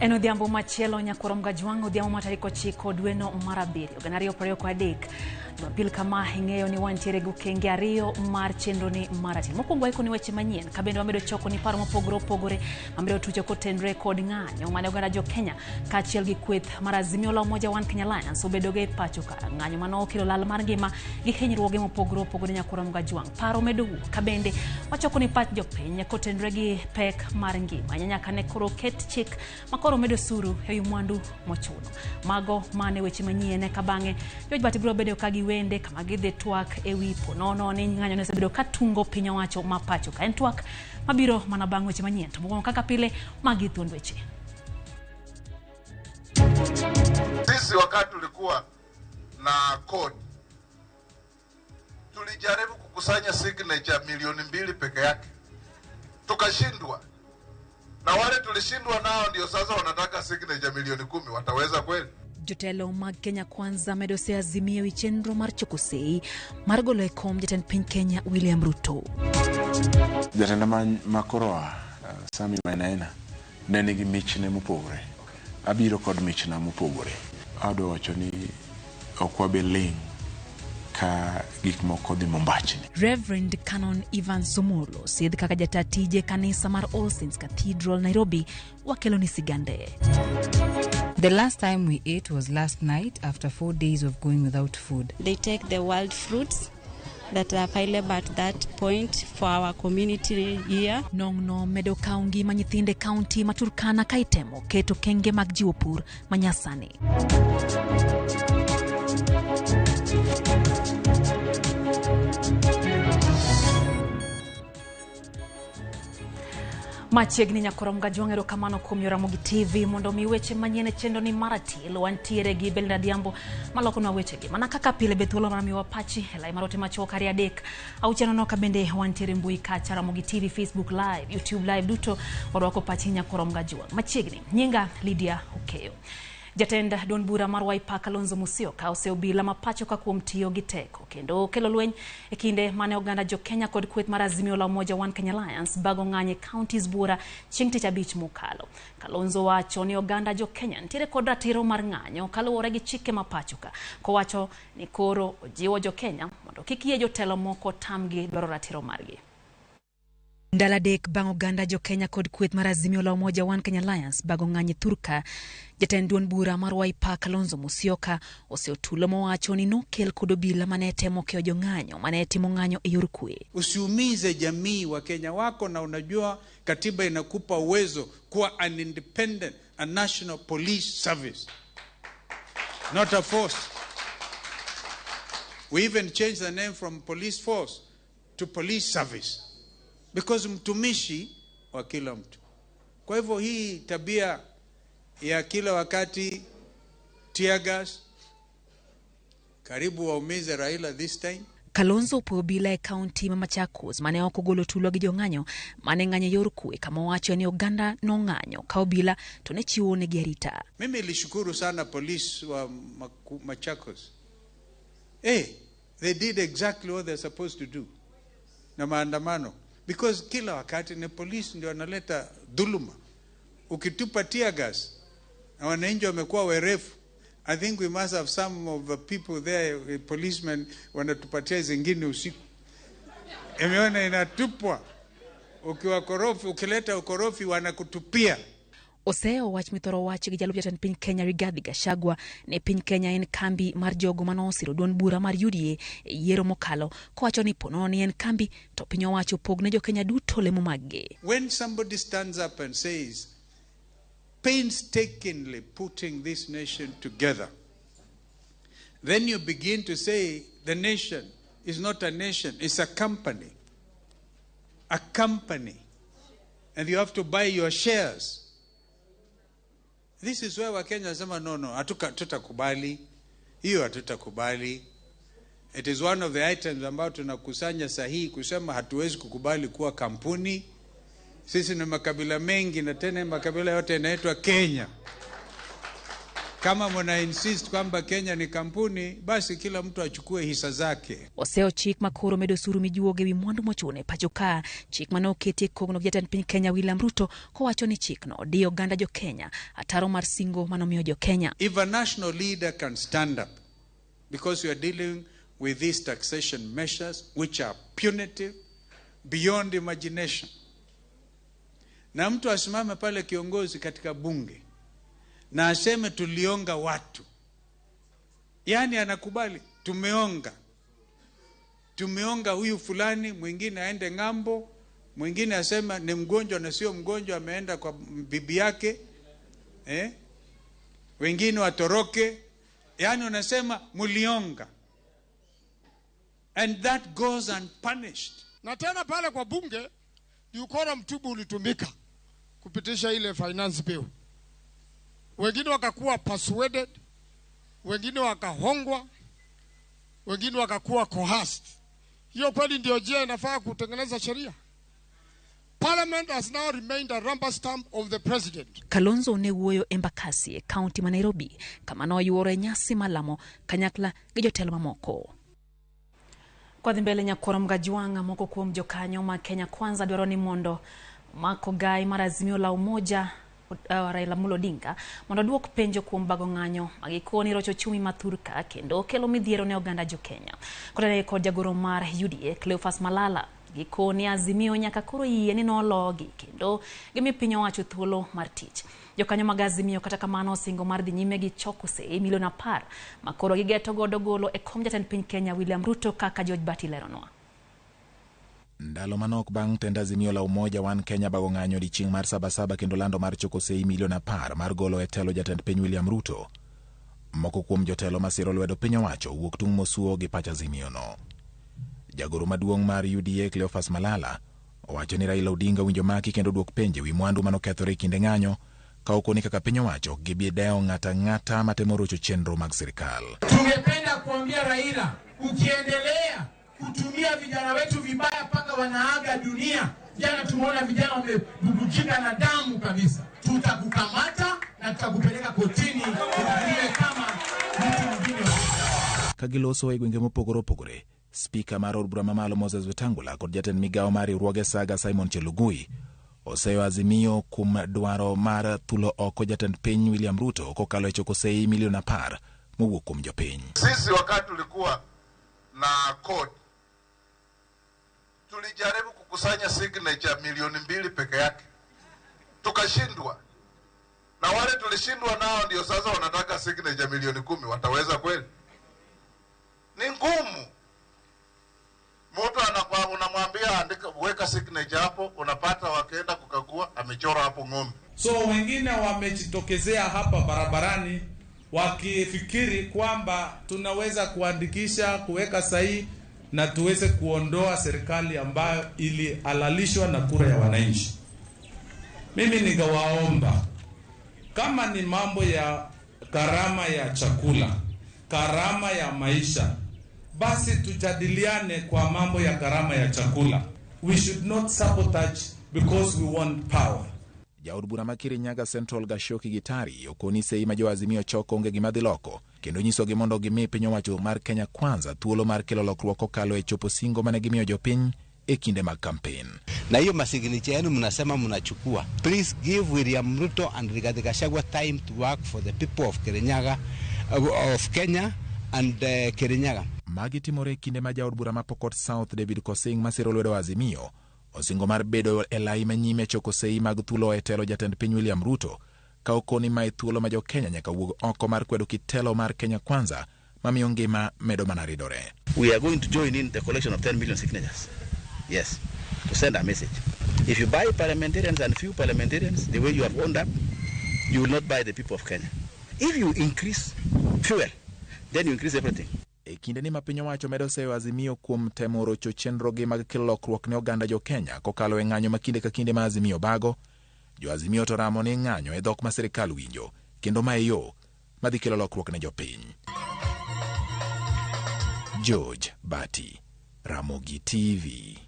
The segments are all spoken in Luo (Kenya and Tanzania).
En odhiambo machielo nyakwar Mgajwang', odhiambo ma tarik 9 dweno mar 7, 2023. Jumapil kama ing'eyo ni wantiere gi okenge ariyo mar chenro ni mar achiel. Mokwongo waiko ni weche manyien, ka bende wamedo choko ni paro mopogore opogore mamedo tucho kotenre kod ng'anyo mane oganda jo Kenya kaachiel gi kweth mar Azimio la Umoja One Kenya Alliance obedo go e pacho ka. Ng'anyo mane okelo lal mar ngima gi hinyruoge mopogore opogore nyakwar Mgajwang'. Paro medo wuok ka bende wachoko ni pach jopiny kotenre gi pek mar ngima. Nyaka ne koro ket chik makoro medo osuru ewi mwandu mochuno. Mago mane weche manyien ka bang'e George Bati biro bedo ka giwende kama gidhi twak ewi ponono ni ng'anyo ne osebedo ka tungo piny owacho ma pacho ka. En twak mabiro mana bang' weche manyien. To mokwongo kaka pile magi thuond weche. Sisi wakati tulikuwa na kodi tulijaribu kukusanya signature 2 milioni peke yake, tukashindwa. Na wale tulishindwa nao ndio sasa wanataka signature 10 milioni. Wataweza kweli? Jotelo mag Kenya Kwanza medo se azimio ewi chenro mar choko sei mar golo e kom jatend piny Kenya William Ruto. Jatenda ma koro Sami Wainaina ne nigi michne mopogore. Abiro kod michna mopogore. Adwa wacho ni ok wabi ling' ka gik moko dhi mombachni. Reverend Canon Ivan Somolo sidh kaka jata tije kanisa mar All Saints Cathedral Nairobi wakelo ni sigande. The last time we ate was last night after 4 days of going without food. They take the wild fruits that are available at that point for our community here. Nong'no medo kawo ngima nyithindo e kaunti ma Turkana ka itemo keto kenge mag jiwo pur manyasani. Machiegni nyakwar Mgajwang', erokamano kuom yo Ramogi TV mondo mi weche manyien e chenro ni mar atil. Wantiere gi Belinda Adhiambo malokonwa wechegi mana kaka pile be thuolo mar miwa pachi e lai mar ote machuok 236 0 ka bende wantiere mbui kacha Ramogi TV, Facebook Live, YouTube Live duto warwako pachi nyakwar Mgajwang'. Machiegni nyinga Lydia Okeyo. Jatend duond bura mar Wiper Kalonzo Musyoka oseobila ma pacho ka kuom tiyo gi teko kendo kelo lweny e kinde mane oganda jo Kenya kod kweth mar Azimio la Umoja One Kenya Alliance bago ng'anyo e counties buora chieng' tich abich mokalo. Kalonzo wacho ni oganda jo Kenya nitiere kod ratiro mar ng'anyo kaluwore gi chike ma pacho ka. Kowacho ni koro ojiwo jo Kenya mondo kik yie jotelo moko tamgi dwaro ratiro margi. Ndalo adek bang' oganda jo Kenya kod kweth mar Azimio la Umoja One Kenya Alliance bago ng'anyo e Thurka, jatend duond bura mar Wiper Kalonzo Musyoka oseotulo mowacho ni nokel kod obila mane temo keyo jong'anyo mane timo ng'anyo e yor kwe. Usiumize jamii wa Kenya wako, na unajua katiba inakupa uwezo kuwa an independent, a national police service, not a force. We even changed the name from police force to police service because mtumishi wa kila mtu. Kwa hivyo hii tabia ya kila wakati tear gas, karibu waumize Raila this time. Kalonzo opuoyo obila e kaunti ma Machakos mane ok ogolo tulo gi jong'anyo mane ng'anyo e yor kwe kama owacho ni oganda nong'anyo ka obila to ne chiwo negi arita. Mimi nilishukuru sana polisi wa Machakos. Hey, they did exactly what they're supposed to do na maandamano, because kila wakati ni polisi ndio wanaleta dhuluma. Ukitupa tear gas na wananchi wamekuwa werefu. I think we must have some of the people there, policemen wanatupatia zingine usiku. Imeona inatupwa. Ukiwa korofi, ukileta ukorofi wanakutupia. Oseyo wach mithoro wach gi jalup jatend piny Kenya Rigathi Gachagua ne piny Kenya en kambi mar jogo manosiro duond bura mar UDA e yiero mokalo kowacho ni ponono ni en kambi to piny owacho pog ne jokenya duto lemo maggi. When somebody stands up and says, painstakingly putting this nation together, then you begin to say the nation is not a nation, it's a company. A company. And you have to buy your shares. This is where Wakenya wasema no, hatutakubali. Hiyo hatutakubali. It is one of the items ambayo tunakusanya sahihi kusema hatuwezi kukubali kuwa kampuni. Sisi ni makabila mengi na tena makabila yote yanaitwa Kenya. Kama mna insist kwamba Kenya ni kampuni, basi kila mtu achukue hisa zake. Oseyo chik makoro medo osuru mijuogo ewi mwandu mochuno e pacho ka, chik mane oketi e kogno gi jatend piny Kenya William Ruto kowacho ni chikno diyo oganda jo Kenya ataro mar singo manomiyo jo Kenya. If a national leader can stand up, because we are dealing with these taxation measures which are punitive beyond imagination, na mtu asimame pale kiongozi katika bunge na aseme tulionga watu, yaani anakubali tumeonga, tumeonga huyu fulani, mwingine aende ng'ambo, mwingine asema ni mgonjwa na sio mgonjwa, ameenda kwa bibi yake, eh? Wengine watoroke, yaani unasema mulionga, and that goes unpunished. Na tena pale kwa bunge ni ukora mtubu ulitumika kupitisha ile finance bill. Wengine wakakuwa persuaded, wengine wakahongwa, wengine wakakuwa coerced. Hiyo kweli ndio njia inafaa kutengeneza sheria? Parliament has now remained a rubber stamp of the president. Kalonzo ne wuoyo Embakasi e kaunti ma Nairobi kama noyuoro e nyasi malamo kanyakla gi jotelo mamoko. Kwadhi mbele nyakwaro Mgajwang'a, moko kuom jokanyo mag Kenya Kwanza dwaro ni mondo mako gai mar Azimio la Umoja Raila Amolo Odinga mondo oduok penjo kuom bago ng'anyo magikoni rocho ochumi ma thurka kendo kelo midhiero ne oganda jo Kenya. Kotenore kod jagoro mar UDA Cleophas Malala, gikoni Azimio nyaka koro yie ni nologi kendo gimi piny owacho thuolo mar tich. Jokanyo mag Azimio kata kamano osingo mar dhi nyime gi choko sei milion 10 makoro gigeto godo golo e kom jatend piny Kenya William Ruto kaka George Bati leronwa. Ndalo manok bang' tend Azimio la Umoja One Kenya bago ng'anyo odiechieng' mar Sabasaba kendo lando mar choko sei milion 10 mar golo e telo jatend piny William Ruto. Moko kuom jotelo masiro lwedo piny owacho wuok tung' mosuo gi pach Azimio no. Jagoro maduong' mar UDA Cleophas Malala owacho ni Raila Odinga winjo maki kendo duok penjo wi mwandu manokethore e kinde ng'anyo ka okoni kaka piny owacho ok gibi dewo ng'ata ang'ata matemo rocho chenro mag sirikal. Tungependa kuambia Raila, ukiendelea kutumia vijana wetu vibaya mpaka wanaaga dunia. Jana tumeona vijana wamebubujika na damu kabisa. Tutakukamata na tutakupeleka kotini uhukumiwe kama mtu mwingine. Ka giloso e gwenge mopogore opogore, spika mar od bura mamalo Moses Wetangula kod jatend migawo mar riwruoge Saga Simon Chelugui oseyo Azimio kuom dwaro mar thulo oko jatend piny William Ruto kokalo e choko sei milion 10 mowuok kuom jopiny. Sisi wakati tulikuwa na code tulijaribu kukusanya signature milioni 2 peke yake, tukashindwa. Na wale tulishindwa nao ndio sasa wanataka signature milioni 10. Wataweza kweli? Ni ngumu. Mtu anakuwa unamwambia andika, weka signature hapo, unapata wakienda kukagua amechora hapo ng'ombe. So wengine wamejitokezea hapa barabarani wakifikiri kwamba tunaweza kuandikisha, kuweka sahihi na tuweze kuondoa serikali ambayo ilihalalishwa na kura ya wananchi. Mimi ningewaomba, kama ni mambo ya gharama ya chakula, gharama ya maisha, basi tujadiliane kwa mambo ya gharama ya chakula. We should not sabotage because we want power. Jaod bura ma Kirinyaga Central Gashoki Gitari okoni sei ma jo Azimio choko onge gima dhi loko kendo nyisogi mondo gimi piny owacho mar Kenya Kwanza thuolo mar kelo lokruok kokalo e chopo singo mane gimiyo jopiny e kinde mag kampen. Na hiyo masignature yenu mnasema mnachukua, please give William Ruto and Rigathi Gachagua time to work for the people of Kirinyaga, of Kenya and Kirinyaga. Magi timore e kinde ma jaod bura ma Pokot South David Kosing masiro lwedo Azimio osingo mar bedo e lai manyime choko sei mag thulo e telo jatend piny William Ruto ka okoni mae thuolo ma jo Kenya nyaka wuog oko mar kwedo kitelo mar Kenya Kwanza mamiyo ngima medo mana ridore. We are going to join in the collection of 10 million signatures. Yes, to send a message. If you buy parliamentarians and few parliamentarians the way you have owned up, you will not buy the people of Kenya. If you increase fuel, then you increase everything. E kinde ni ma piny owacho medo seyo Azimio kuom temo rocho chenrogi mag kelo lokruok ne oganda jo Kenya kokalo e ng'anyo ma kinde ka kinde ma Azimio bago, jo Azimio to ramo ni ng'anyo e dhok ma sirikal winjo kendo ma e yo madhi kelo lokruok ne jopiny. George Bati, Ramogi TV.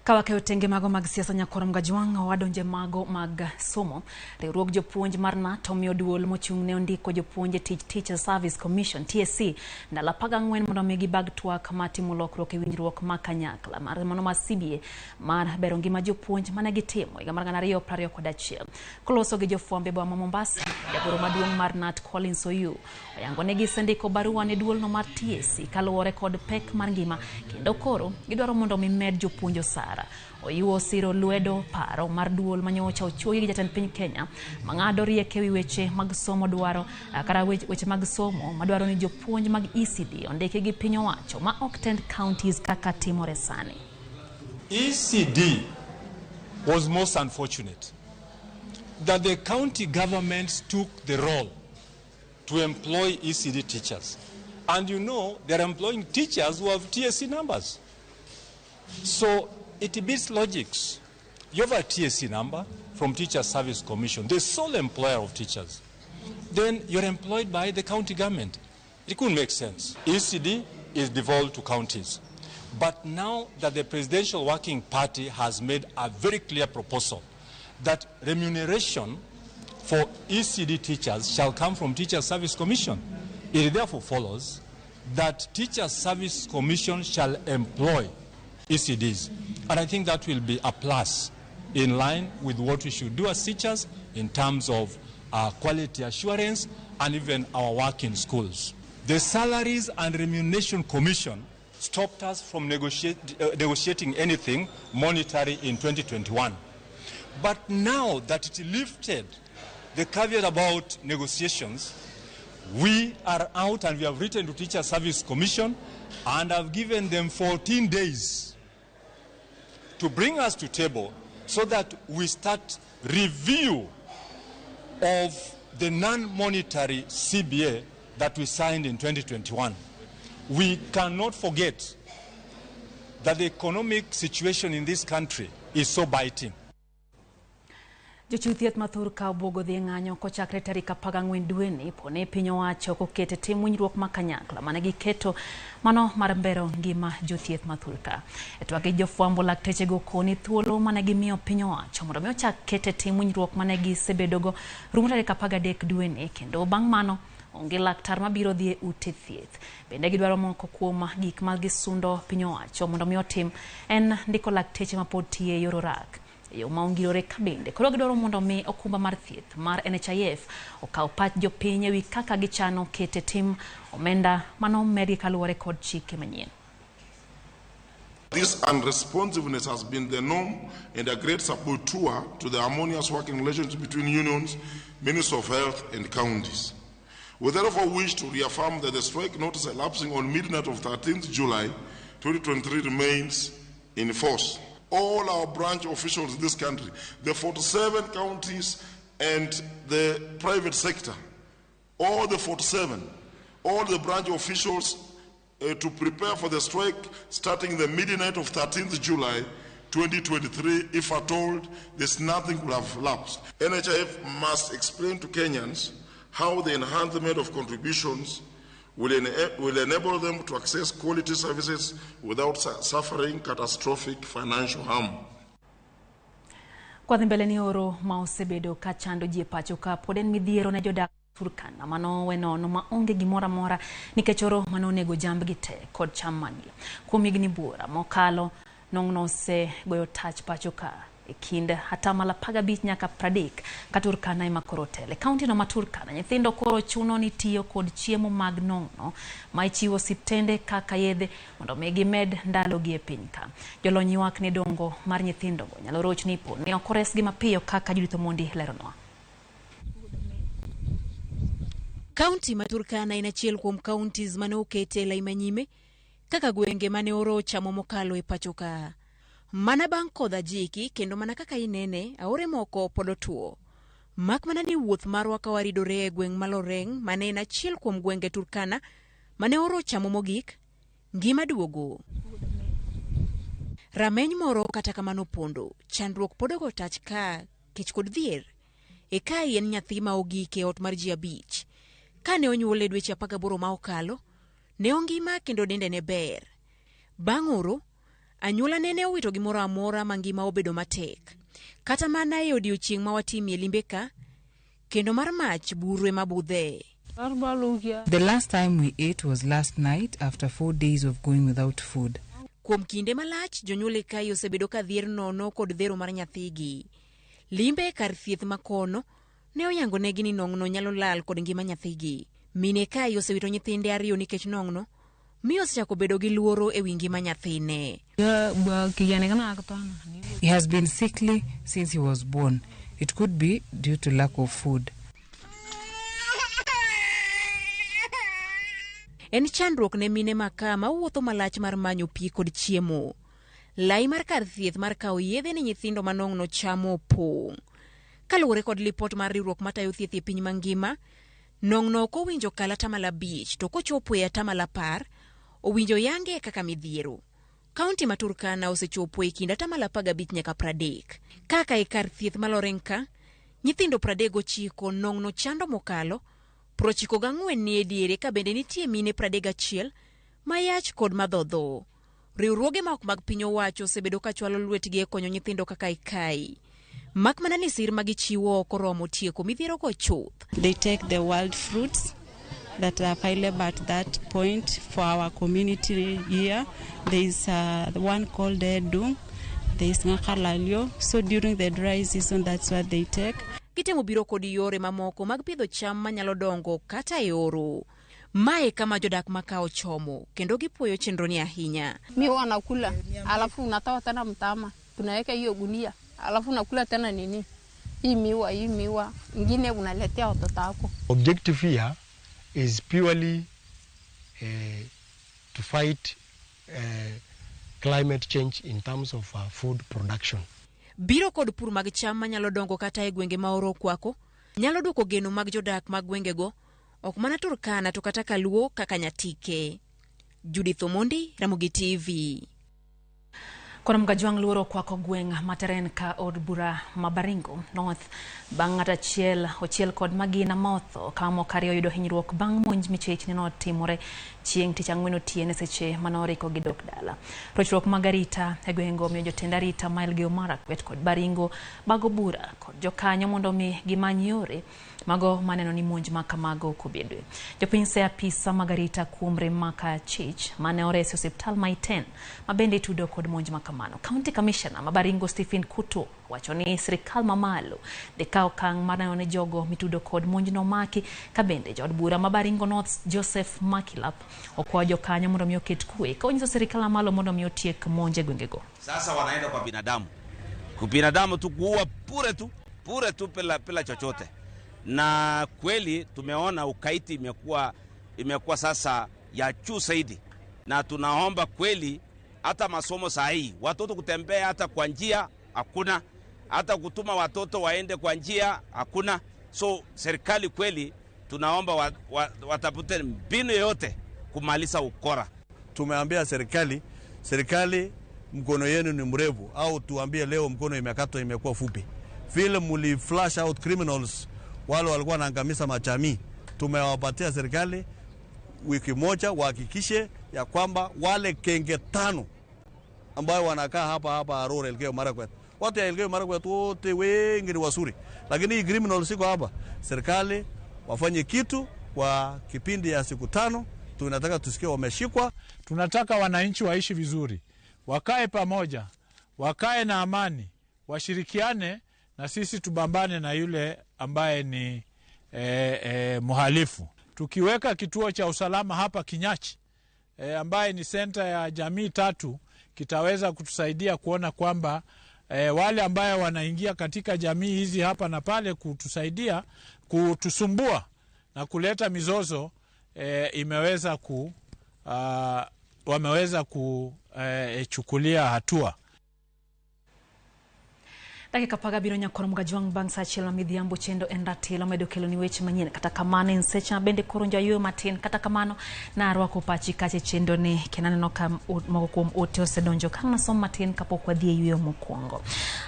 Ka wakeyo tenge mago mag siasa nyakwar Mgajwang', wadonje mago mag somo. Riwruog jopuonj mar KNUT omiyo duol mochung' ne ondiko jopuonj e tich Teacher Service Commission TSC ndalo 14 mondo mi gibag twak mar timo lokruok e winjruok ma kanyakla mar mano mar CBA mar bero ngima jopuonj mane gitimo higa mar 2021. Koloso gi jofwambo e boma ma Mombasa, jagoro maduong' mar KNUT Collins Oyu oyango ni gisendiko barua ne duolno mar TSC kaluwore kod pek mar ngima kendo koro gidwaro mondo mi med jopuonj osara. Oyu osiro lwedo paro mar duol manyocha ochuogi gi jatend piny Kenya mang'ado riek ewi weche mag somo dwaro kata weche mag somo madwaro ni jopuonj mag ECD ondiki gi piny owacho ma ok tend counties kaka timore sani. ECD was most unfortunate that the county governments took the role to employ ECD teachers. And you know, they're employing teachers who have TSC numbers. So it beats logics. You have a TSC number from Teacher Service Commission, the sole employer of teachers. Then you're employed by the county government. It couldn't make sense. ECD is devolved to counties. But now that the Presidential Working Party has made a very clear proposal that remuneration for ECD teachers shall come from Teacher Service Commission, it therefore follows that Teacher Service Commission shall employ ECDs. And I think that will be a plus in line with what we should do as teachers in terms of quality assurance and even our work in schools. The Salaries and Remuneration Commission stopped us from negotiating anything monetary in 2021. But now that it lifted the caveat about negotiations, we are out and we have written to Teacher Service Commission and have given them 14 days to bring us to table so that we start review of the non-monetary CBA that we signed in 2021. We cannot forget that the economic situation in this country is so biting. Jochiw thieth mathoth ka obuogo dhi e ng'anyo kochakre tarik 14 dweni pone piny owacho kokete tim winjruok ma kanyakla mane giketo mano mar bero ngima jothieth mathoth ka. E twak gi jofwambo laktechego koni thuolo mane gimiyo piny owacho mondo mi ochak kete tim winjruok mane gisebedogo rumo tarik 13 dweni kendo bang' mano onge laktar mabiro dhi e ute thieth. Bende gidwaro moko kuom gik ma gisundo piny owacho mondo mi otim en ndiko lakteche mapod tiyo e yor orak e yo ma ongirore ka bende koro gidwaro mondo mi okumba mar thieth mar NHIF okaw pach jopiny ewi kaka gichano kete tim omenda manomedgi kaluwore kod chike manyien. This unresponsiveness has been the norm and a great saboteur to the harmonious working relationship between unions, Ministry of Health and counties. We therefore wish to reaffirm that the strike notice elapsing on midnight of 13th July 2023 remains in force. All our branch officials in this country, the 47 counties and the private sector, all the 47, all the branch officials to prepare for the strike starting the midnight of 13th July 2023, if at all, there's nothing will have lapsed. NHIF must explain to Kenyans how the enhancement of contributions will enable them to access quality services without suffering catastrophic financial harm. Kwadhi mbele ni oro ma osebedo ka chando ji e pacho ka pod en midhiero ne jodak Turkana mano we nono ma onge gimoro amora nikech oro mane onego jambgi te kod cham maggi. Kuom higni buora mokalo nong'no osegoyo tach pacho ka e kind atamalo 15 nyaka 30 ka Turkana ema koro tele. Kaunti no ma Turkana nyithindo koro chuno ni tiyo kod chiemo mag nong'no ma ichiwo osiptende kaka yedhe mondo mi gimed ndalogi e piny ka. Jolony ywak ni dongo mar nyithindogo nyalo rochni po ne ok oresgi mapiyo kaka Judith Omondi leronwa. Kaunti ma Turkana en achiel kuom counties mane okete e lai manyime kaka gwenge mane oro ochamo mokalo e pacho ka. Mana bang' kodh ajiki kendo mana kaka inene, aore moko pod otuo. Mak mana ni wuoth marwa ka waridore e gweng' ma Loreng' mane en achiel kuom gwenge Turkana mane oro ochamo mogik, ngima duogo. Rameny moro kata kamano pondo, chandruok pod ogo tach ka kech kod dhier. Ekai en nyathi ma ogik e ot mar ji 5. Kane onyuole dweche 18 ma okalo, ne ongima kendo dende ne ber. Bang' oro, Anyuola nene owito gimoro amora ma ngima obedo matek. Kata mana e odiochieng' ma watimie limbe ka, kendo mar mach buru ema budhe. The last time we ate was last night after 4 days of going without food. Kuom kinde malach, jonyuol Ekai osebedo ka dhier nono kod dhero mar nyathigi. Limbe e kar thieth ma kono ne oyango negi ni nong'no nyalo lal kod ngima nyathigi. Mine Ekai osewito nyithinde ariyo nikech nong'no, mi osechako bedo gi luoro e wi ngima nyathine. He has been sickly since he was born. It could be due to lack of food. En chandruok ne mine ma ka mawuotho malach mar manyo pi kod chiemo. Lai mar kar thieth mar kawo yedhe ne nyithindo ma nong'no chamo opong'. Kaluwore kod lipot mar riwruok matayo thieth e piny mangima, nong'no ok owinjo kal 5% to kochopo e 10% owinjo yange kaka midhiero. Kaunti ma Turkana osechopo e kind 15% nyaka 30. Kaka e kar thieth ma Lorenka, nyithindo 39 nong'no chando mokalo, 94 ni e diere ka bende nitie mine 31 mayach kod madhodho. Riwruoge ma ok mag piny owacho osebedo ka chwalo lwetgi e konyo nyithindo kaka Ekai. Mak mana ni sir ma gichiwo ok oromo tieko midhierogo chuth. They take the wild fruits that are available at that point for our community here. There is the one called Edu, there is Ngakalalio. So during the dry season, that's what they take. Gitemo biro kod yore mamoko mag pidho cham manyalo dongo kata e oro. Mae kama jodak ma ka ochomo kendo gipuoyo chenro ni ahinya. Mi huwa nakula, alafu unatoa tena mtama, tunaweka hiyo gunia, alafu unakula tena nini hii miwa ingine unaletea watoto wako. Objective here is purely to fight climate change in terms of food production. Biro kod pur mag cham manyalo dongo kata e gwenge ma oro okwako nyalo duoko geno mag jodak mag gwengego ok mana Turkana to kata Kaluo kaka Nyatike. Judith Omondi, Ramogi TV. Kono Mgajwang' luoro okwako gweng' Materen ka od bura ma Baringo North bang' ng'at achiel ochiel kod magina ma otho ka moko ariyo oyudo hinyruok bang' monj michich nenotimore chieng' tich ang'wen otieno e seche manoriko gidok dala. Rochruok mag arita e gweng'go omiyo jotend arita ma Elgeyo Marakwet kod Baringo bago bura kod jokanyo mondo mi gimany yore mago maneno ni monj ma kamago ok obedoe. Jopiny se apisa mag arita kuom rem maka chich mane oresi e osiptal ma Iten ma bende itudo kod monj ma kamano. County Commissioner ma Baringo Stephen Kuto wacho ni sirikal mamalo dhi kawo okang' mar neno ni jogo mitudo kod monjno omaki ka bende jaod bura ma Baringo North Joseph Makilap okwayo jokanyo mondo mi oket kwe ka onyiso sirikal mamalo mondo mi otiek monj e gwengego. Sasa wanaenda kwa binadamu, kwa binadamu tu kuua bure tu bure tu bila chochote, na kweli tumeona ugaidi imekuwa sasa ya juu zaidi, na tunaomba kweli hata masomo saa hii watoto kutembea hata kwa njia hakuna, hata kutuma watoto waende kwa njia hakuna. So serikali kweli tunaomba watafute mbinu yoyote kumaliza ukora. Tumeambia serikali, serikali mkono yenu ni mrefu, au tuambie leo mkono imekatwa imekuwa fupi. Vile muli flush out criminals wale walikuwa wanaangamiza majamii, tumewapatia serikali wiki moja wahakikishe ya kwamba wale genge tano ambayo wanakaa hapa hapa Arror, Elgeyo Marakwet, watu ya Elgeyo Marakwet wote wengi ni wazuri, lakini hii criminals iko hapa. Serikali wafanye kitu kwa kipindi ya siku 5. Tunataka tusikie wameshikwa. Tunataka wananchi waishi vizuri, wakae pamoja, wakae na amani, washirikiane na sisi tupambane na yule ambaye ni mhalifu. Tukiweka kituo cha usalama hapa Kinyachi ambaye ni senta ya jamii tatu, kitaweza kutusaidia kuona kwamba wale ambaye wanaingia katika jamii hizi hapa na pale kutusaidia kutusumbua na kuleta mizozo imeweza ku wameweza kuchukulia hatua. Dakika 17 nyakoro Mgajwang' bang' sa 1 ma midhiambo chendo en ratilo medo kelo ni weche manyien kata kamano en seche ma bende koro njayueyo matin kata kamano narwako pachi kache chendo ni kendo aneno ka moko kuom ote osedonjo ka nasom matin kapok wadhi e yueyo mokwongo.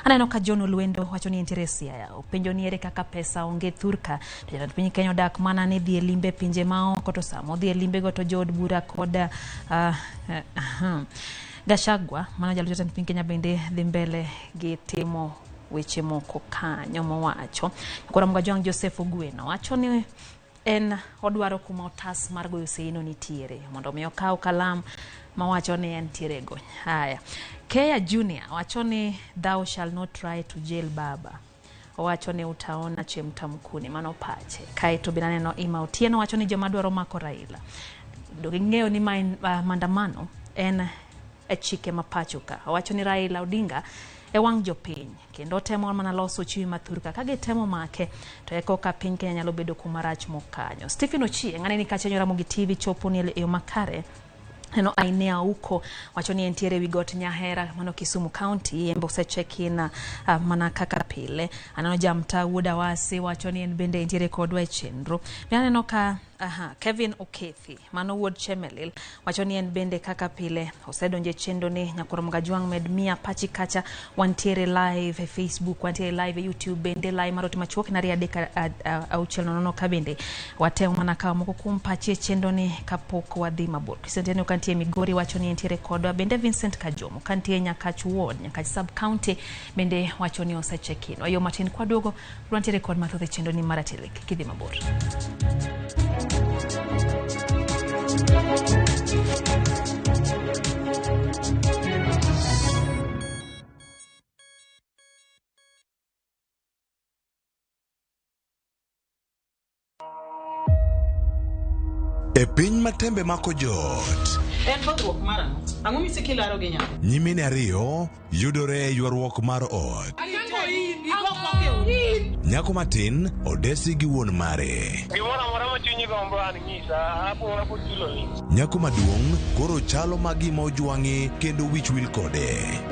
Aneno ka John Olwendo wacho ni entiere Siaya openjo ni ere kaka pesa onge thurka to jatend piny Kenya odak mana ni dhi e limbe pinje maoko to sama odhi e limbego to jood bura kod Gachagua mano jalup jatend piny Kenya bende dhi mbele gi timo weche moko kanyo mowacho. Koro Mgajwang' Joseph Ogweno wacho ni en odwaro kuma otas mar goyo seino nitiere mondo mi okaw kalam mawacho ni entiere go. Haya. Kea Junior wacho ni thou shall not try to jail baba. Owacho ni utaona chemta mkuni, mano pache. Kaeto bende aneno Ima Otieno wacho ni joma dwaro mako Raila ging'eyo ni maandamano en e chike ma pacho ka. Owacho ni Raila Odinga e wang' jopiny kendo otemo mana loso uchumi ma thurka ka gitemo make to eko ka piny Kenya nyalo bedo kuma rach mokanyo. Stephen Ochieng' aneni kacha Ramogi TV chopo ni e yo makare. Neno Ainea Uko wacho ni entiere wi got Nyahera mano Kisumu County embe osecheck in mana kaka pile. Aneno Jamta Wuod Awasi wacho ni en bende entiere kodwa e chenro. Be aneno ka Kevin Okethi mano wuod Chemelil wacho ni en bende kaka pile osedonjo e chenro ni Nyakoro Mgajwang' med miya pachi kacha. Wantiere live e Facebook, wantiere live e YouTube bende live mar ote machuok en 2 3 6 0 ka bende watemo mana kawo moko kuom pachi e chenro ni kapok wadhi mabor. Christian kantie Migori wacho ni entiere kodwa bende Vincent Kajomo kantie Nyakach Ward, Nyakach Sub County bende wacho ni osecheck-in. Wayo matin kwaduogo wantiere kod mathoth e chenro ni mar Atelek kidhi mabor. E piny ma tembe mako joot, En bothruok mar ang'o? Ang'o misekilaro gi nyathi? nyimine ariyo yudore e ywaruok mar ot. Nyako matin odesi gi wuon mare. Gimoro amora ma chunyi gombo an nyisa, apo chuloni. Nyako maduong' koro chalo ma gima ojwang'e kendo wich wil kode.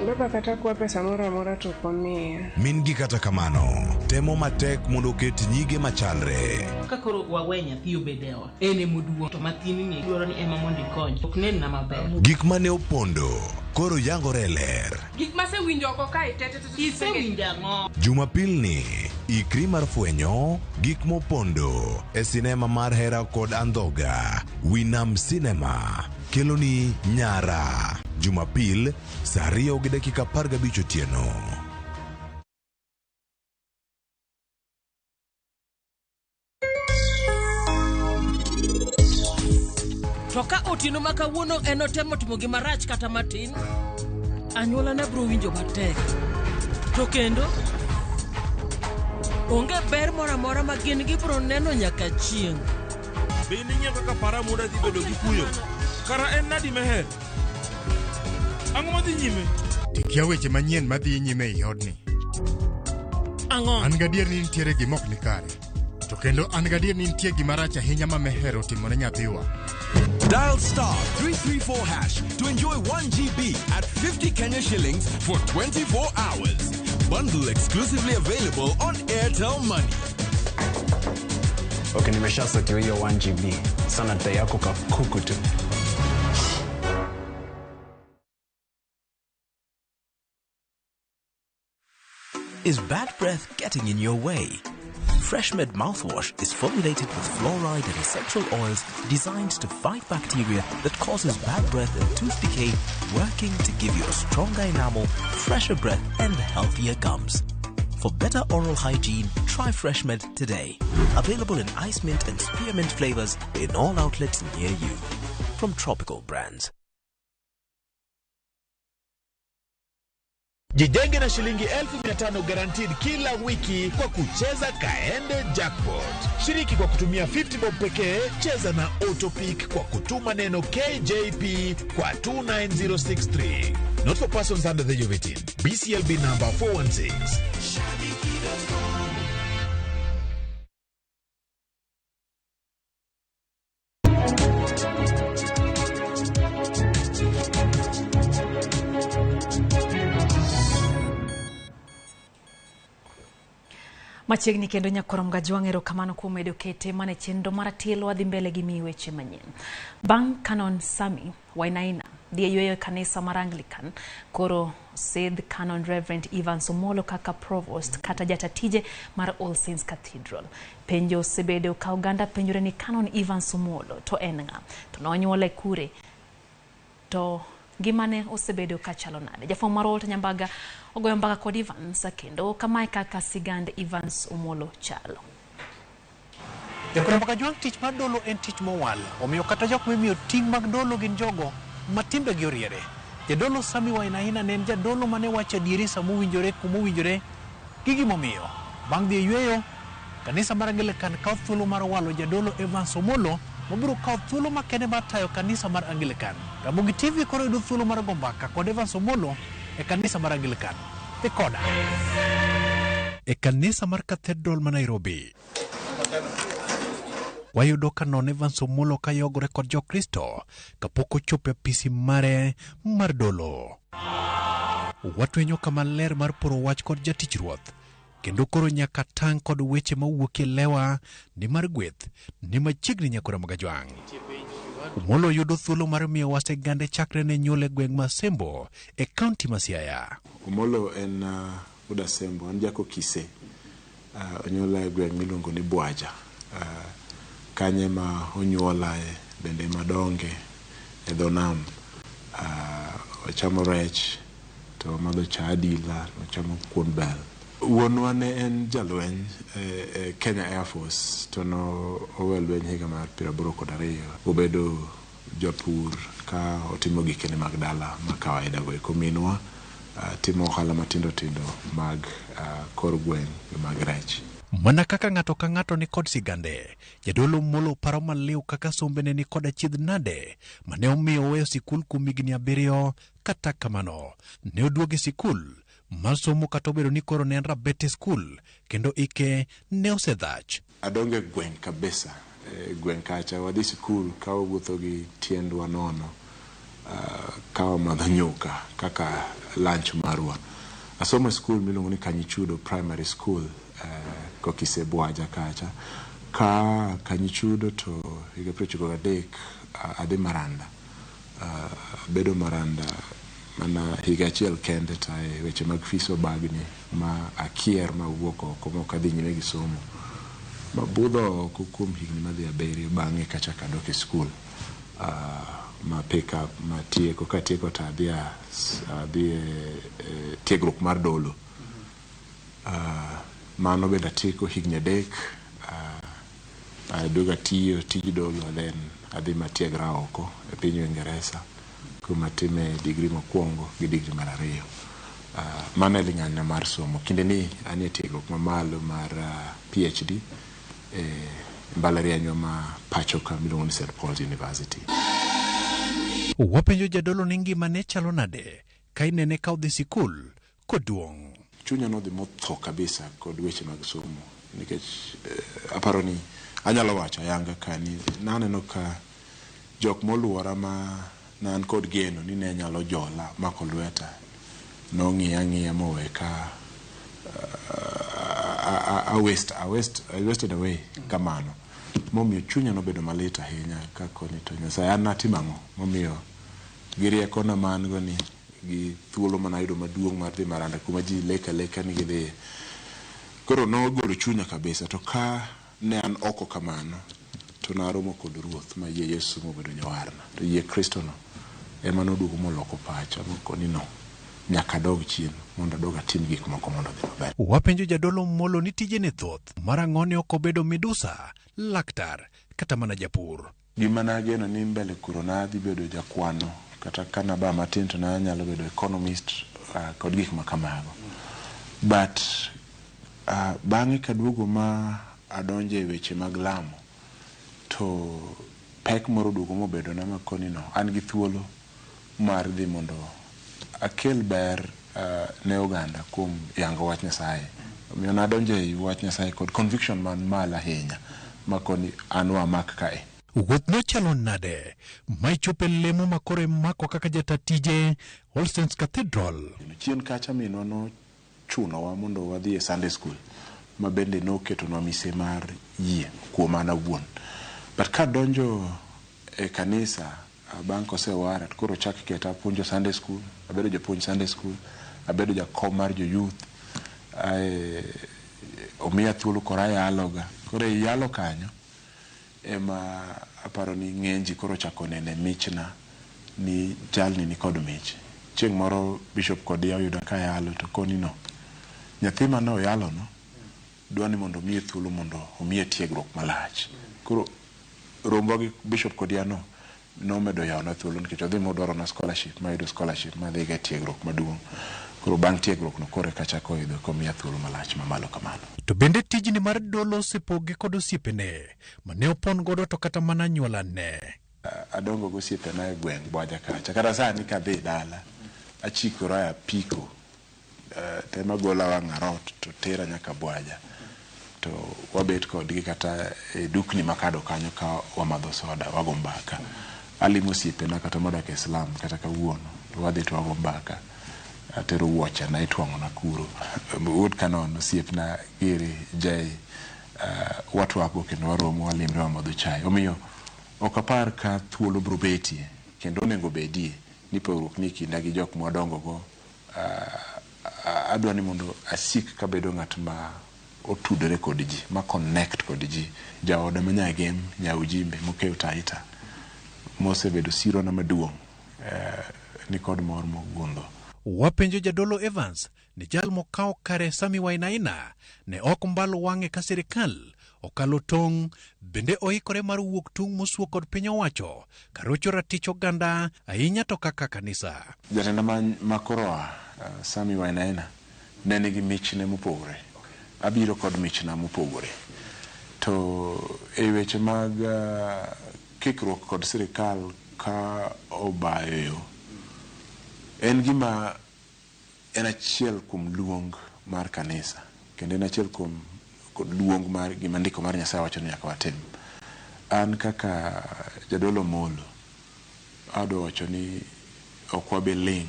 Baba kata kwa pesa moro amora to ok omiya. Min gi kata kamano temo matek mondo oket nyige machalre. Ka koro wawe nyathi obed e ot, en emoduong' to mathinni dwaro ni ema mondo ikony. Ok nenna maber. Gik mane opondo koro yangore e ler. Gik masewinjo oko kae te te te. Isewinjo ang'o? Jumapil ni ikri mar fwenyo gik mopondo e sinema mar hera kod andhoga. Winam Cinema kelo ni Nyara. Jumapil saa 2:15 otieno. To ka otieno ma kawuono en otemo timo gima rach kata matin, anyuolana biro winjo matek. To kendo onge ber moro amora ma gin gibiro neno nyaka chieng'. Be in ing'eyo kaka para muda dhi bedo gi kuyo? Kara en nadi Meher? Ang'o madhi nyime? Tikia weche manyien madhi nyime ei odni. Ang'o? An gadier ni nitiere gima ok ni kare. To kendo an gadier ni nitie gima rach ahinya ma Meher otimo ne nyathiwa. Dial star 334 hash to enjoy 1 GB at 50 Kenya shillings for 24 hours. Bundle exclusively available on Airtel Money. Okay, nimeshasotiwa hiyo 1 GB. Sana dai yako kakuku tu. Is bad breath getting in your way? FreshMed mouthwash is formulated with fluoride and essential oils designed to fight bacteria that causes bad breath and tooth decay, working to give you a stronger enamel, fresher breath, and healthier gums. For better oral hygiene, try FreshMed today. Available in ice mint and spearmint flavors in all outlets near you. From Tropical Brands. Jijenge na shilingi 1500 guaranteed kila wiki kwa kucheza Kaende Jackpot. Shiriki kwa kutumia 50 bob pekee, cheza na Autopick kwa kutuma neno KJP kwa 29063. Not for persons under the age of 18. BCLB number 416. Machiegni kendo Nyakoro Mgajwang' erokamano kuom medo kete mane chenro mar tielo wadhi mbele gi miyi weche manyien. Bang' Canon Sami Wainaina dhi e yweyo e kanisa mar Anglican, koro sidh Canon Reverend Evans Omolo kaka provost kata jatatije mar All Saints Cathedral. Penjo osebedo ka oganda penjore ni Canon Evans Omolo to en ng'a? To nonyuole kure? To Ngimane osebedo kachalo nade? Jafwambo mar Walter Nyambaga ogoyo mbaka kod Evans kendo kamae kaka sigand Evans Omolo chalo. Jakwar Kajwang', tich mar dolo en tich mowal, omiyo kata jok mimiyo ting' mag dolo gin jogo ma timbegi oriere. Jadolo Sammy Wainaina ne en jadolo mane wacho adieri sama owinjore kuma owinjore gi gimomiyo. Bang' dhi e yweyo, kanisa mar Anglican kawo thuolo mar walo jadolo Evans Omolo mabiro kawo thuolo makende mar tayo kanisa mar Anglican. Ramogi TV koro yudo thuolo mar go mbaka kod Evans Omolo e kanisa mar Anglican. Dhi koda. E kanisa mar Cathedral ma Nairobi. Wayudo ka non Evans Omolo ka yogore kod Jokristo kapok ochopo e apisi mare mar dolo. Watwenyo kama ler mar poro wach kod jatich ruoth kendo koro nyaka tang' kod weche mawuok e lewa ni mar gweth ni machiegni nyakora Magajwang'. Omolo yudo thuolo mar miyowa sigande chakre ne nyuol e gweng' ma Sembo e kaunti ma Siaya. Omolo en wuod Asembo, an jakokise. Onyuola e gweng' miluongo ni Bwaja. Kanyo ema onyuolae bende ema donge e dho nam. Wachamo rech to wamadho cha adila, wachamo kuon bel. Wuonwa ne en jalweny e Kenya Air Force to no owe lweny higa mar 82. Obedo japur ka otimo gikene mag dala ma kawaida go eko. Minwa timo ohala matindo tindo mag kor gweng' gi mag rech. Mana kaka ng'ato ka ng'ato ni kod sigande, jadolo Omolo paro maliw kaka sombe ne ni kod achiedh nade mane omiyo oweyo sikul kuom higni 7. Kata kamano, ne oduogo e sikul mar somo kata obedo ni koro ne en rabet e skul kendo ike ne osedhach. Adongo e gweng' kabisa, e gweng' kacha wadhi sikul ka wawuotho gi tiendwa nono, ka wamadho nyuka kaka lunch marwa. Asomo e skul miluongo ni Kanyichudo Primary School, Kokise Bwaja kacha. Ka Kanyichudo to higa 93 adhi Maranda. Abedo Maranda mana higa achiel kende to e weche mag fees obagni ma akier ma awuok oko ma ok adhi nyime gi somo. Mabudho oko kuom higni madhi 7 bang'e kachako adok e skul. Ma pick up matieko, katieko to adhi e tiegruok mar dolo. Mano bende atieko higni 3, aduogo atiyo tij dolo then adhi matiegra oko e piny Uingereza kuma atime degree mokwongo gi degree mar 2. Mano e ling'anyna mar somo. Kinde ni an e tiegruok mamalo mar PhD e mbalarianywa ma pacho ka miluongo ni St. Paul's University. Wapenjo jadolo ni ngimane chalo nade ka inene ka odhi sikul koduong'. Chunya nodhi motho kabisa kod weche mag somo nikech aparo ni anyalo wacho ayanga ka ni naneno ka jok moluora ma ne an kod geno ni ne nyalo jola mako lweta nong'iya ang'iya moweka I wasted away kamano. Momiyo chunya nobedo malit ahinya ka koni to Nyasaye an natimo ang'o momiyo gi riekona ma an go ni gi thuolo mane ayudo maduong' mar dhi Maranda kuma ji lek aleka ni gidhiye. Koro nogolo chunya kabisa to ka ne an oko kamano to naromo kod Ruoth ma yie Yesu mobedo jawarna. To yie Kristo no ema noduogo moloko pacha mokoni no nyaka adog chien mondo adog atim gik moko mondo odhi maber. Wapenjo jadolo Omolo ni tijene thoth, mar ang'o ne ok obedo midusa, laktar kata mana japur. Gima nageno ni mbele kuro nadhi bedo jakwano kata ka naba matin to nanyalo bedo economist kod gik ma kamago. But bang'e kaduogo ma adonjo e weche mag lamo to pek moro oduogo mobedona makoni no an gi thuolo mar dhi mondo akel ber ne oganda kuom yango wach Nyasaye. Omiyo nadonjo e wach Nyasaye kod conviction man malo ahinya makoni an wamak kae. Wuoth nochalo nade ma ichopo e lemo ma koro imako kaka jata tije All Saints Cathedral? Chien kacha minwa nochunowa mondo wadhi e Sunday school ma bende noketonwa mise mar yie kuom an awuon. But kadonjo e kanisa bang' kosewara to koro ochak keta apuonjo Sunday school, abedo japuonj Sunday school, abedo jakom mar jo youth, omiya thuolo koro ayaloga. Koro e yalo kanyo ema aparo ni ng'eny ji koro ochako nene michna ni jalni ni kod mich. Chieng' moro Bishop Kodia oyuda ka yalo to koni no, nyathi mane oyalo no, dwa ni mondo omiye thuolo mondo omiye tiegruok malach. Koro rombwa gi Bishop Kodia no nomedo yawona thuolo nikech odhi modwarona scholarship, mayudo scholarship madhigo e tiegruok maduong'. Koro bang' tiegruok no koro eka achako idho komiya thuolo malach mamalo kamano. To bende tijni mar dolo osepoge kod osiepene mane opon godo to kata mana anyuolane. Adongo gi osiepena e gweng' Bwaja kacha. Kata sani kadhi dala, achikora e apiko to ema gola wang' arot to tera nyaka Bwaja. To wabet kodgi kata e dukni makado kanyo ka wamadho soda, wago mbaka. Alimo osiepena kata modak e slum kata kawuono, to wadhi to wago mbaka. Atero wuochena itwang'ona kuro. Wuod Kanon osiepna giri Jay, watwako kendo waromo walimre wamadho chai. Omiyo ok apar ka thuolo biro betie kendo onego bedie ni pogruok ni kinda gi jok mwadongo go. Adwa ni mondo asik kabedo ng'at ma otudore kod ji, ma connect kod ji. Jaoda ma Nyagem, Nyaujimbe, Mokeo Taita, mosebedo sirona maduong', ni kod mor mogundho. Wapenjo Jadolo Evans ni jal mokawo kare Sammy Wainaina ne ok mbal wang'e ka sirikal okalo tong', bende oikore mar wuok tung' mosuo kod piny owacho karocho ratich oganda ahinya to kaka kanisa. Jatenda ma koro oa, Sammy Wainaina, ne nigi michne mopogore. Abiro kod michna mopogore. To e weche mag kikruok kod sirikal ka obayo yo, en gima en achiel kuom luong mar kanisa, kendo en achiel kuom luong mar gima ndiko mar Nyasaye wacho ni nyaka watim. An kaka Jadolo Molo, adwa wacho ni ok wabi ling'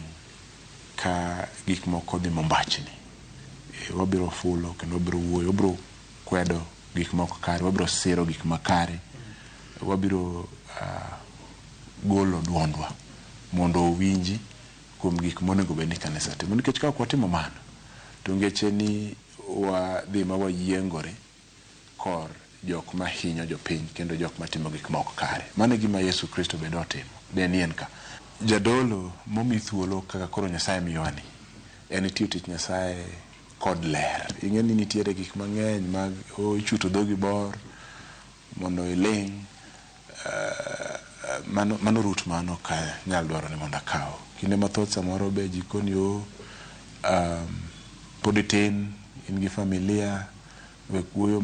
ka gik moko dhi mombachni. Wabiro fulo kendo wabiro wuoyo, wabiro kwedo gik moko kare, wabiro siro gik makare, wabiro golo duondwa mondo owinji kuom gik monego bed ni kanisa timo. Nikech ka ok watimo mano, to ngeche ni wadhi ma wayiengore kor jok mahinyo jopiny kendo jok matimo gik ma ok kare. Mano e gima Yesu Kristo bende otimo, ne ni en ka. Jadolo momi thuolo kaka koro Nyasaye miyowa ni, en tiyo tich Nyasaye kod ler. Ing'e ni nitiere gik mang'eny mag ichuto dhogi bor mondo iling'. Mano rut mano ok anyal dwaro ni mondo akaw. Kinde mathoth samoro be ji koni o pod itin, in gi familia, wek wuoyo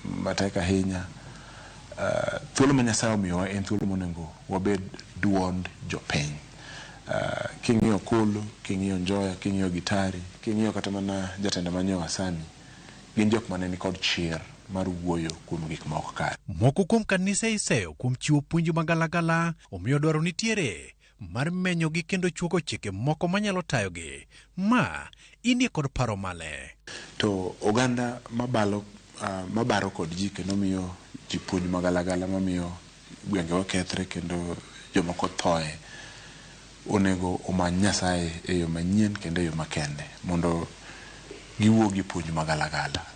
matek ahinya. Thuolo ma Nyasaye omiyowa en thuolo monego wabed duond jopiny. King'iyo Kulu, king'iyo Njoya, king'iyo Gitari, king'iyo kata mana jatenda manyo Asami, gin jok mane nikod chir mar wuoyo kuom gik ma ok kare. Moko kuom kanise iseyo kuom chiwo puonj magalagala, omiyo dwaro nitiere mar menyogi kendo chuogo chike moko manyalo tayogi. Ma inie kod paro mane? To oganda mabaro kod ji kendo miyo ji puonj magalagala mamiyo gwengewa kethre kendo jomoko thoe, onego omany Nyasaye e yo manyien kendo e yo makende mondo giwuo gi puonj magalagala.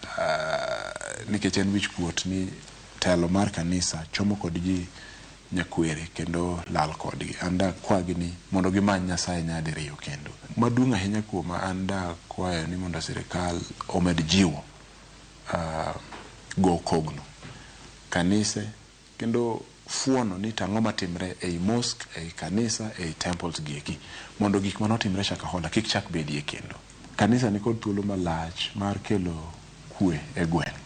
Nikech en wich kuot ni telo mar kanisa chomo kod ji nyakwere kendo lal kodgi. An da kwagi ni mondo gimany Nyasaye nyadiriyo kendo. Maduong' ahinya kuoma an da kwayo ni mondo sirikal omed jiwo go kogno kanise kendo fuono ni tang'o matimre ei mosque, ei kanisa, ei temples gi eki mondo gik manotimre Shakahola kik chak bedie kendo. Kanisa nikod thuolo malach mar kelo kwe e gweng'.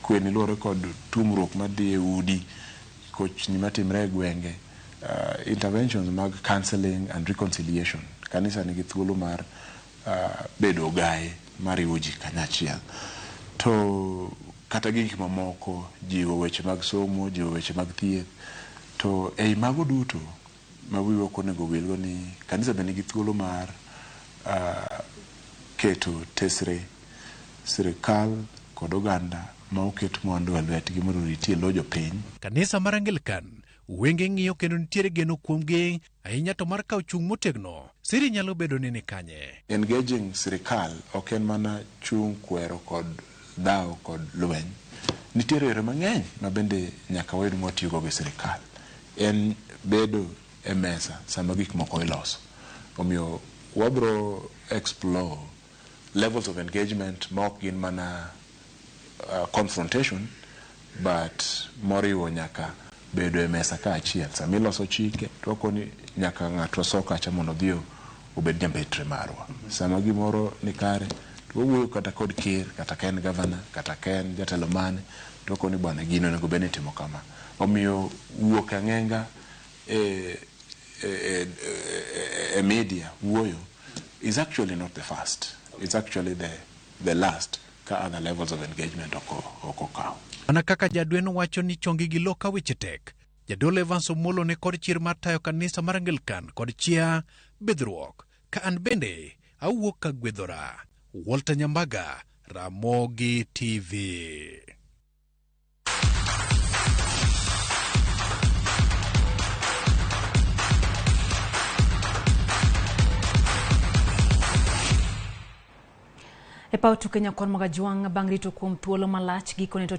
Kwe ni luwore kod tumruok madhi e udi, kochni matimre e gwenge, interventions mag counseling and reconciliation. Kanisa nigi thuolo mar bedo ogaye mariwo ji kanyachiel. To kata gi gik mamoko, jiwo weche mag somo, jiwo weche mag thieth. To ei mago duto, ma wiwa ok onego wilgo ni kanisa be nigi thuolo mar keto tesre sirikal kod oganda ma oket mwandu e lwetgi mondo oriti e lo jopiny. Kanisa mar Anglican wenge ng'iyo kendo nitiere geno kuomgi ahinya to mar kawo chung' motegno. Siri nyalo bedo ni ni kanye? Engaging sirikal ok en mana chung' kwero kod dhawo kod lweny. Nitiere yore mang'eny ma bende nyaka wayud mwatiyogo gi sirikal. En bedo e mesa sama gik moko iloso. Omiyo wabro explore levels of engagement ma ok gin mana confrontation, but moriwo nyaka bedo e mesa kaachiel. Sama iloso chike to wakoni nyaka ng'ato so kacha mondo odhi obed jambetre marwa. Sama gimoro ni kare to wawuoyo kata kod ker, kata ka en gavana, kata ka en jatelo mane, to wakoni bwana gino onego bed ni itimo kama. Omiyo wuok ang'enga e media wuoyo is actually not the first. It's actually the last ka other levels of engagement ok okaw. Mana kaka jadwen wacho ni chongi gi lo ka weche tek, Jadolo Evans Omolo ne kod chir mar tayo kanisa mar Anglican kod chia bidhruok ka an bende awuok ka gwedhora. Walter Nyambaga, Ramogi TV. E paw tuke Nyakwar Magajuang' bang' rito kuom thuolo malach gikone to